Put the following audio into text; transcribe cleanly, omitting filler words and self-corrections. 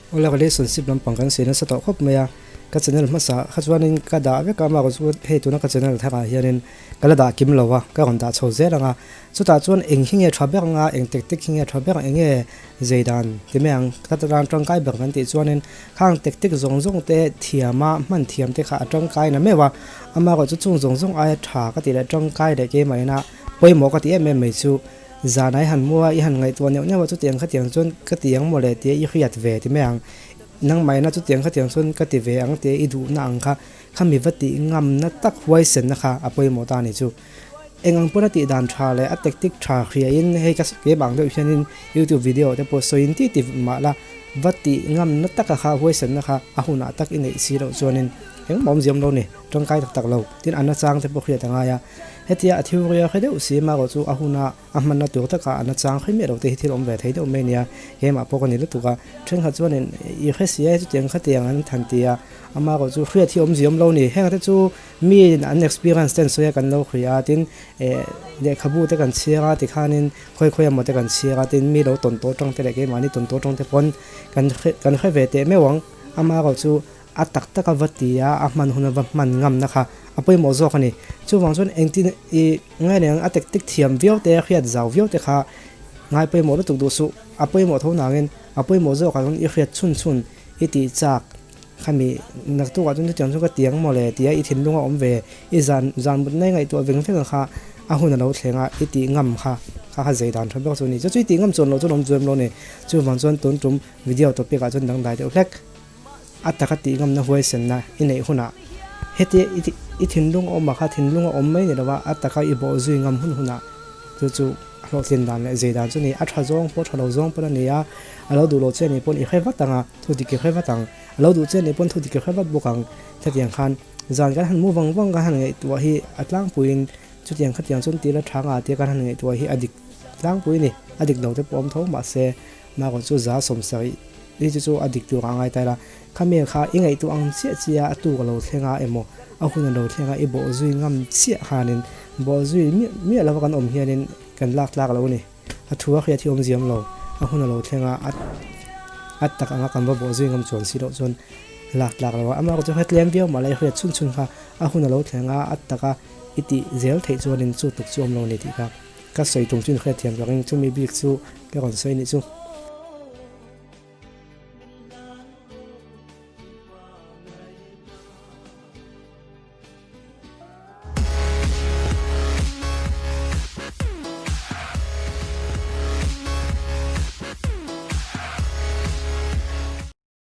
Awle relationship lampang kan sawi nasa tawh khawp mai a, ka channel hmasa kha chuanin ka dah vek a, amaherawhchu chu hei tuna ka channel tharah hianin ka la dah kim lo a, ka rawn dah chho zel ang a, chutah chuan eng hi nge tha ber anga eng tactic hi nge tha ber eng nge zei dan ti mai ang ka tan tangkai ber kan tih chuanin khang tactic zawng zawng te thiama hman thiam te kha a tangkai na meuh a, amaherawhchu chung zawng zawng aia tha ka tih leh tangkai leh keimah ina pawimawh ka ti em em mai chu. Zanah i han mu a, i han ngaihtuah neuh neuh a, chutiang khatiang chuan ka ti ang mawle tia i hriat ve ti mai ang. Nangmahina chutiang khatiang chuan ka ti ve ang tia i duhna ang kha, khami va tih ngamna tak huaisenna kha a pawimawh ta a ni chu. Eng ang pawn a tih dan tha leh a tactic tha hriain hei ka keimah ang deuh hianin youtube video te pawh sawiin ti ti mah la, va tih ngamna taka kha huaisenna kha a hunah tak i neih si loh chuanin engmah awmziam lo ni, tangkai tak tak lo. Tin, a nachang te pawh hriat a ngai a. Hetia a theory a hre deuh si marawh chu a huna a hmanna tur takah a nachang hre miah lo te hi thil awm ve thei deuh mai ania, keimah pawh ka ni lutuk a, thenkhat chuanin i hre si e chutiang khatiang an than ti a, amarawh chu hriat hi awmzia awm lo ni, heng te chu mi an experience ten sawi a kan lo hria a tin eh lehkhabu te kan chhiar a tikhanin khawi khawi emaw te kan chhiar a tin mi lo tawn tawh tang te leh keimahni tawn tawh tang te pawn kan kan hre ve teh meuh ang, amarawh chu A tak tak a va ti a, a hman hun a va hman ngamna kha a pawimawh zawk a ni. Chuvang chuan engtin i ngai reng a tactic thiam viau te, hriat zau viau te kha ngai pawimawh lutuk duh suh. A pawimawh tho nangin a pawimawh zawkah chuan i hriat chhun chhun i tih chak khami naktukah chuan chutiang chu ka ti ang mawle tia i thinlung a awm ve, i zan zan mut nai ngaihtuah veng veng ang kha a hun a lo thleng a, i tih ngam kha kha kha zei dan tha bawk chu a ni. Chu chu i tih ngam chuan loh chuan awm zuam lo a ni. Chuvang chuan tun tum video topic ah chuan dangdai deuh hlek. A taka tih ngamna huaisenna i neih hunah hetia i thinlung a awm ah kha thinlung a awm mai ni lova a taka i bawh zui ngam hun hunah chu chu a hlawhtlin dan leh zei dan chu a ni. A tha zawng pawh tha lo zawng pawn a ni a, a lo duh lo che anih pawn i hre vat ang a, thu dik i hre vat ang. A lo duh che anih pawn thu dik i hre vat bawk ang. Hetiang khan zan kan han mu vang vang kan han ngaihtuah hi a tlangpuiin chutiang khatiang chuan tila tha nga tia kan han ngaihtuah hi a dik tlangpui a ni. A dik lo te pawh awm tho mahse Mahkawt chu 70% hi chu chu a dik tur a ngai ta ila, khami kha i ngaihtuah ang chiah chiah a tuk a lo thleng a emaw a hun a lo thleng a i bawh zui ngam chiah khanin bawh zui miah miah lova kan awm hianin kan lak tlak lo a ni. A thu a hriat hi awm ziam lo, a hun a lo thleng a a tak anga kan va bawh zui ngam chuan si loh chuan lak tlak lo a, amah chu hretlem viau mah la i hriat chhun chhun kha a hun a lo thleng a a taka i tih zel theih chuanin chu tuk chu awm lo a ni tih kha. Ka sawi tum chu in hriatthiam ka ring, chumi bik chu ka rawn sawi anih chu.